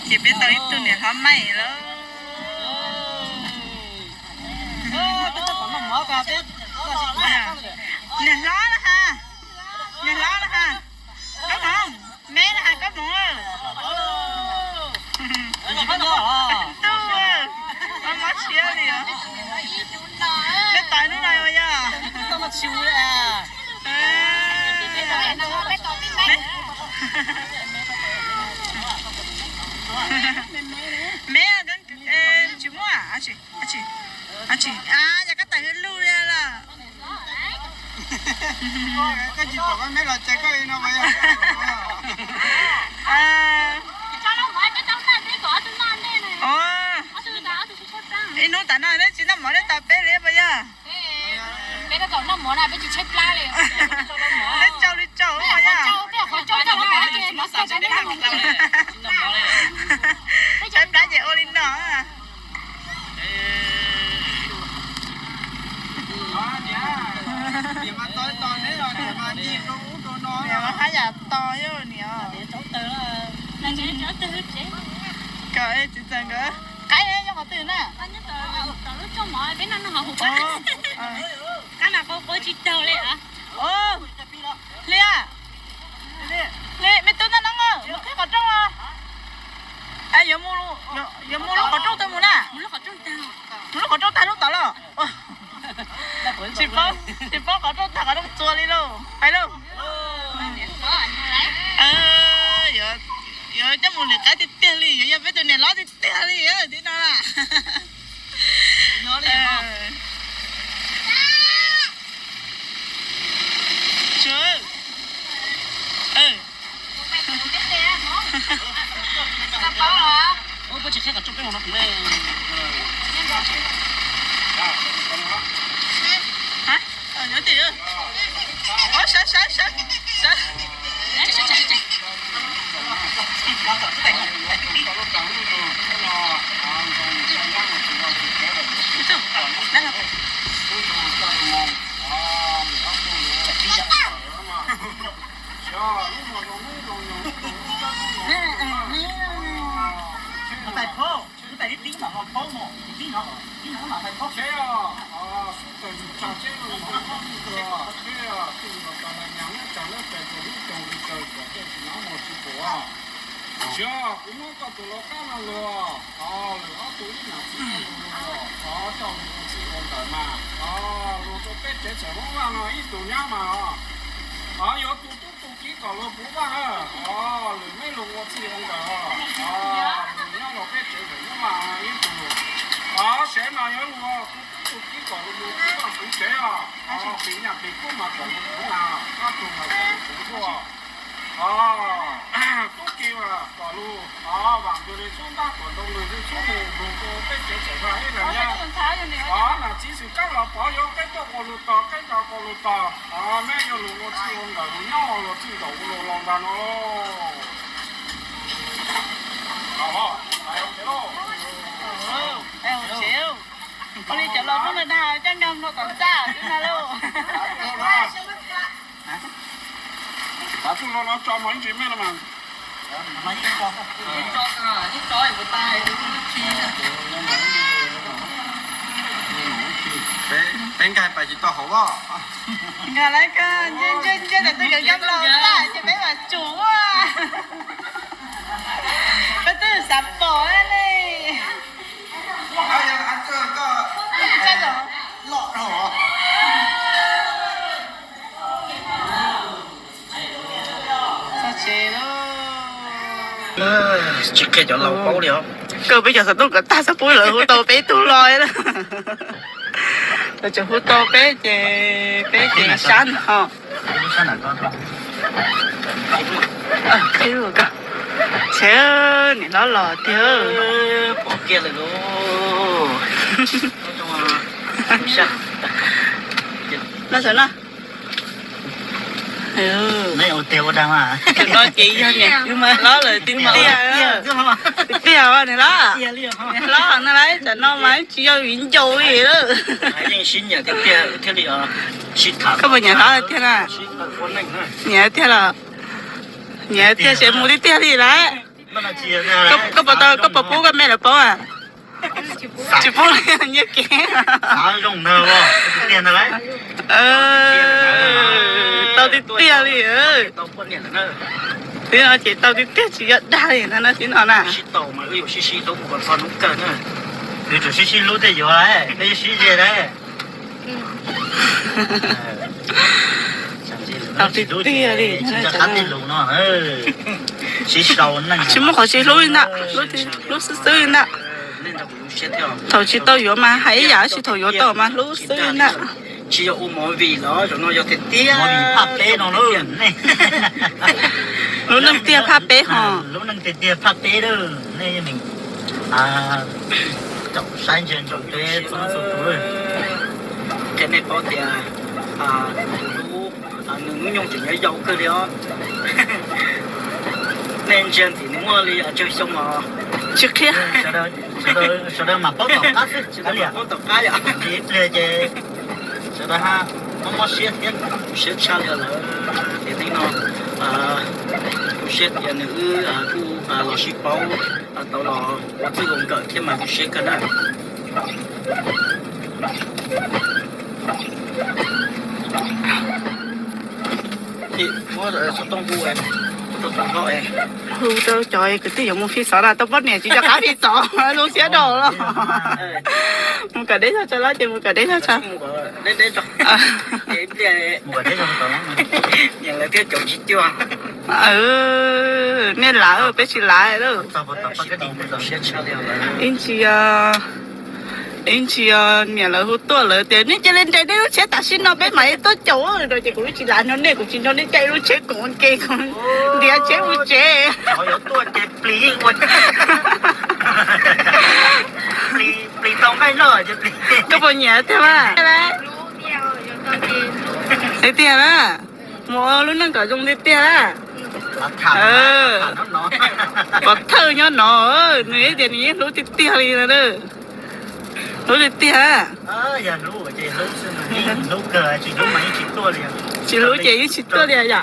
Ces peb tau ib tug niam hlob Maiv lawm. Niam hlob na ha, niam hlob na ha, koj hmoov, me na ha koj hmoov. Ntuj, mob mob siab li os. Nej tais hnub no yog me tsis muaj. Yog koj tais hwj lug li lawm. Koj tsis pom koj me los ces koj no. Ib hnub tas no nej tsis noj mov nej tais peb li puas yog? Peb tsau li tsau mas yog. Tshaib plab ces ua li no. Niam haj yam tos yog niam. Kawm txiv txawm nkawd qaib nyob qhov twg na? Hli, hli, me tub noj noob, mus qhib qhov rooj os. Yuav mus lub qhov rooj tag mus na. Mus lub qhov rooj tag lub tod los. Tsis paub, tsis paub qhov rooj tag qhov rooj txua li lauj. Pais lauj. Yuav coj mus lwm qab tiag tiag li, yuav yog peb tus niam hlob tiag tiag li tim no lawm. Sawv, sawv, sawv, sawv. Tsis, kuv muab koj tus lau kab no luag, luag ob tug ib nam txiv luag, coj mus ua txij ua nkawm mas, luag rau peb tsev txawm muab vaj no ib tug nyab mas, yuav tus tub tus kiv kom luag puv vaj, lwm meb luag ua txij ua nkawm, luag nyob rau peb tsev txawm muab vaj ib tug. Sev mas yuav luag tus tub tus kiv kom luag mus puv vaj puv tsev os, tis nyaj tis kub mas kom luag puv na, ob tug mas kom luag puv tuaj. Tub ki mas kom luag, vam nws li txhub ntab kom ntoo nws li txhub mus, luag rau peb tsev txawm vaj ib leeg nyab. Nam txiv xwm kab los pov yuav peb tuaj ua luag tog, peb tog ua luag tog, meb yuav luag ua txij ua nkawm, luag nyob ua luag txij nkawm ua luag los ntag no. Ua li cov laus hnub no dag coj nkag nplo tom txaj xwb na lauj. Tav txuj no tso mos ib ntsis mej no mas. Peb nkag pais tsis tau hauv os. Nkag lawm kawg, ntsej ntsej ntsej tam twg yuav nkag nplo txaj ces peb mam tsum ua. Peb twb xav pom li. Tsis qhia cov laus paub li os. Kawg peb cov xov tooj kom tag xab pub lawv hu tau peb tug los lawm. Lawv tseem hu tau peb ces peb ces sab no. Tsev, niam hlob los tiag. Pom kiag lawm lauj. No xav no. No ces yog niam hlob lawm tiag tiag. Tiag tiag niam hlob. Niam hlob no lawm, tsam no mas tsis yog viv ncaus li lawm. Koj puas nyiam hlob tiag na? Nyiam tiag los? Nyiam tiag, seb mus li tiag li lawm. Koj puas tau, koj puas pub koj me lawv paub a? Tsis pub li, nyiaj kev. Tau tiag tiag li. Twb no ces tau tiag tiag, tsis yog dag li ntag no, twb no na. Sib sib hlub tej yuav, peb sib ze lawm. Tau tiag tiag li. Tsis muaj qhov tsis hlub li ntag, hlub xwb xwb li ntag. Thaum tsis tau yuav mas hais ib yam, tsis thaum yuav tau mas hlub xwb li ntag. Tsis yog ua movie los zaum no yog tiag tiag. Movie phaj peb no lub. Lub neej tiag phaj peb ho. Lub neej tiag tiag phaj peb lawm. Nej, nej caum saib ntsia ntsoov peb txhua tus. Qhia nej paub tias nws hnub nyoog tseem nyob yau kawg li os. Nej ntsia ntxim nws muaj li tsawg xyoo os. Tsis qhia. Sawv daws mas paub tom qab xwb, paub tom qab yom. Ib pliag ces sawv daws ha, mob mob siab thiab. Siab tshaj li lawm. Tiam neej no tu siab tias nws wb kuj los sib paub, tau los ua txwj ua nkawm thiab mas tu siab kawg na. Hu rau cov kwv tij yuav mus Fij Xov na, tau poj niam tsis nco qab Fij Xov, zoo siab rau los. Mus kom deb zog tso los ces mus kom deb zog tso. Nej lav, peb tsis lav lawm. Ib ntsis, ib ntsis niam lawv hu tuaj lawv tias nej cia li nres nej lub tsheb tam sim no peb mam li tuaj caum no ces kuv tsis lav nrog nej, kuv tsis nrog nej caij lub tsheb koom ua ke, kuv ntiav tsheb mus tsev. Koj puas nyiam tiag mas? Tiag na. Mus ua lub neej kom zoo tiag tiag na. Pov thawj nyob no, nws tias nws yeej hlub tiag tiag li no. Hlub tiag tiag. Tsis hlub ces yeej tsis tuaj li yom.